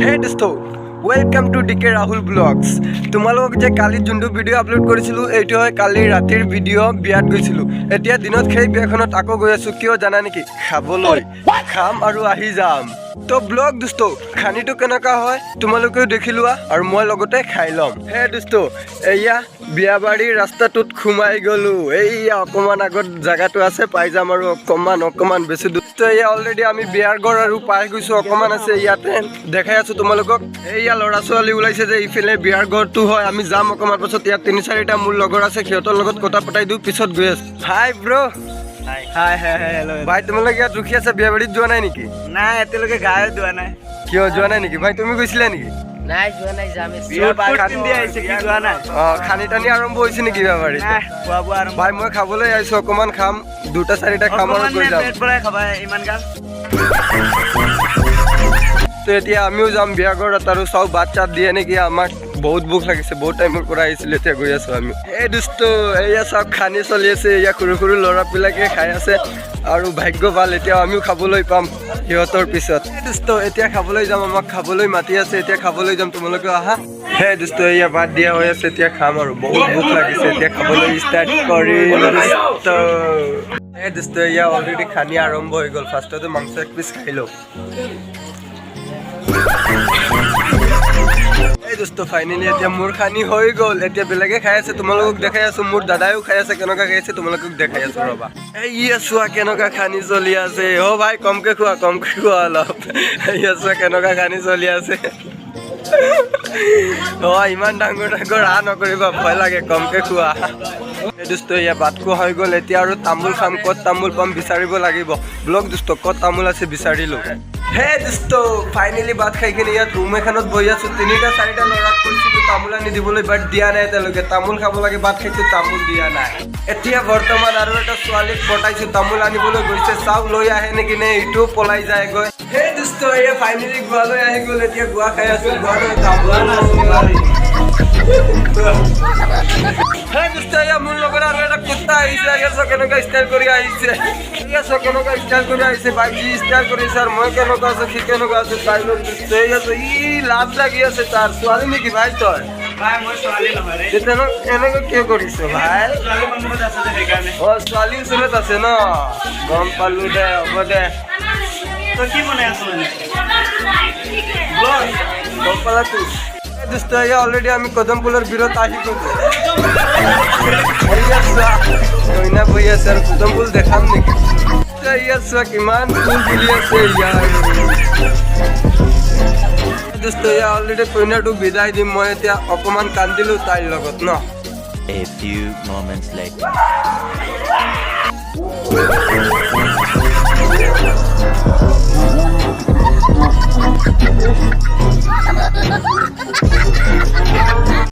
হে দোস্ত, welcome to DK Rahul Vlogs. তোমালোকক যে কালি যোনটো ভিডিঅ' আপলোড কৰিছিলোঁ, এইটো হয় কালি ৰাতিৰ ভিডিঅ'। বিয়াত গৈছিলোঁ। এতিয়া দিনত সেই বিয়াখনত আকৌ গৈ আছোঁ। কিয় জানা নেকি? খাবলৈ খাম আৰু আহি যাম। তো ব'লক দোস্ত, খানিটো কেনেকুৱা হয় তোমালোকেও দেখি লোৱা আৰু মই লগতে খাই ল'ম। হে দোস্ত, এয়া বিয়াবাৰীৰ ৰাস্তাটোত সোমাই গ'লো। এইয়া অকণমান আগত জেগাটো আছে, পাই যাম আৰু অকণমান অকণমান বেছি দোস্ত। এয়া অলৰেডি আমি বিয়াৰ ঘৰ আৰু পাই গৈছোঁ। অকণমান আছে ইয়াতে, দেখাই আছোঁ তোমালোকক। এইয়া ল'ৰা ছোৱালী ওলাইছে যে, ইফালে বিয়াৰ ঘৰটো হয়। আমি যাম অকণমান পাছত। ইয়াত তিনি চাৰিটা মোৰ লগৰ আছে, সিহঁতৰ লগত কথা পতাই দিওঁ, পিছত গৈ আছোঁ। Hi bro. Hi hi hi, hello'. ভাই, তোমালোকে ইয়াত ৰখি আছা, বিয়া বাৰীত যোৱা নাই নেকি? নাই, এতিয়ালৈকে গায়ে ধোৱা নাই। কিয়, যোৱা নাই নেকি? ভাই, তুমি গৈছিলা নেকি? নাই, যোৱা নাই, যাম। বিয়া পিন্ধি আহিছে কি যোৱা নাই? অ, খানি টানি আৰম্ভ হৈছে নেকি বিয়া বাৰীত? নাই, খোৱা বোৱা আৰম্ভ। ভাই, মই খাবলৈ আহিছো। অকণমান খাম, দুটা চাৰিটা খাম আৰু অকণমান গৈ নে যাম। পেট ভৰাই খাবা ইমান গাল? তো এতিয়া আমিও যাম বিয়া ঘৰত আৰু চাওঁ ভাত চাত দিয়ে নেকি আমাক। বহুত ভোক লাগিছে, বহুত টাইমৰ পৰা আহিছিলোঁ। এতিয়া গৈ আছোঁ আমি। এই দোস্ত, এয়া চাওক, খানি চলি আছে। এয়া সৰু সৰু ল'ৰাবিলাকে খাই আছে আৰু ভাগ্য ভাল, এতিয়া আমিও খাবলৈ পাম সিহঁতৰ পিছত। এই দোস্ত, এতিয়া খাবলৈ যাম। আমাক খাবলৈ মাতি আছে, এতিয়া খাবলৈ যাম। তোমালোকেও আহা। হে দোস্ত, এয়া ভাত দিয়া হৈ আছে, এতিয়া খাম আৰু। বহুত ভোক লাগিছে, এতিয়া খাবলৈ ষ্টাৰ্ট কৰিম দোস্ত। এই দোস্ত, এয়া অলৰেডি খানি আৰম্ভ হৈ গ'ল। ফাৰ্ষ্টতে মাংস এক পিচ খাই লওঁ। এই দোস্ত, ফাইনেলি এতিয়া মোৰ খানি হৈ গ'ল। এতিয়া বেলেগে খাই আছে, তোমালোকক দেখাই আছো। মোৰ দাদাইও খাই আছে, কেনেকুৱা খাই আছে তোমালোকক দেখাই আছো, ৰ'বা। এই ইয়া চোৱা, কেনেকুৱা খানি চলি আছে। অ' ভাই, কমকে খোৱা, কমকে খোৱা অলপ। ইয়া চোৱা, কেনেকুৱা খানি চলি আছে। অ, ইমান ডাঙৰ ডাঙৰ আহ নকৰিবা, ভয় লাগে, কমকে খোৱা। এই দোস্ত, এয়া ভাত খোৱা হৈ গ'ল। এতিয়া আৰু তামোল খাম। ক'ত তামোল পাম বিচাৰিব লাগিব। ব'লক দোস্ত, ক'ত তামোল আছে বিচাৰিলো। হে দোস্ত, ফাইনেলি ভাত খাই কিনে ইয়াত ৰুম এখনত বহি আছো। তিনিটা চাৰিটা ল'ৰাক কৈছিলো তামোল আনি দিবলৈ, বাট দিয়া নাই তেওঁলোকে। তামোল খাব লাগে, ভাত খাইছো, তামোল দিয়া নাই। এতিয়া বৰ্তমান আৰু এটা ছোৱালীক পঠাইছো তামোল আনিবলৈ, গৈছে। চাওক লৈ আহে নেকি, নে ইটোও পলাই যায়গৈ। হে দোস্ত, এয়া ফাইনেলি গোৱালৈ আহি গ'ল। এতিয়া গোৱা খাই আছো। গোৱা তামোল। হে দোস্ত, এয়া মোৰ লগত আৰু এটা কুত্তা আহিছে। এয়া চোৱা, কেনেকুৱা ষ্টাইল কৰি আহিছে। এয়া চোৱা, কেনেকুৱা ষ্টাইল কৰি আহিছে। ভাই যি ষ্টাইল কৰিছে আৰু মই কেনেকুৱা আছো, সি কেনেকুৱা আছে, তাই লগ। দোস্ত, এয়া চোৱা, ই লাজ লাগি আছে তাৰ। ছোৱালী নেকি ভাই তই? ভাই, মই ছোৱালী নহয় ৰে। তেতিয়া এনেকৈ কিয় কৰিছ ভাই? ছোৱালী সন্মুখত আছে যে, সেইকাৰণে। অ, ছোৱালী ওচৰত আছে ন, গম পালো। দে, হ'ব দে। তই কি বনাই আছ মানে? গম পালা তো। দোস্ত, এয়া অলৰেডি আমি কদম ফুলৰ বিলত আহি গ'লো। এয়া চোৱা, কইনা বহি আছে আৰু কদম ফুল দেখাম নেকি? এয়া চোৱা, কিমান ফুল ফুলি আছে ইয়াৰ। দোস্ত, এয়া অলৰেডি কইনাটোক বিদায় দিম। মই এতিয়া অকণমান কান্দিলো তাইৰ লগত ন। A few moments later.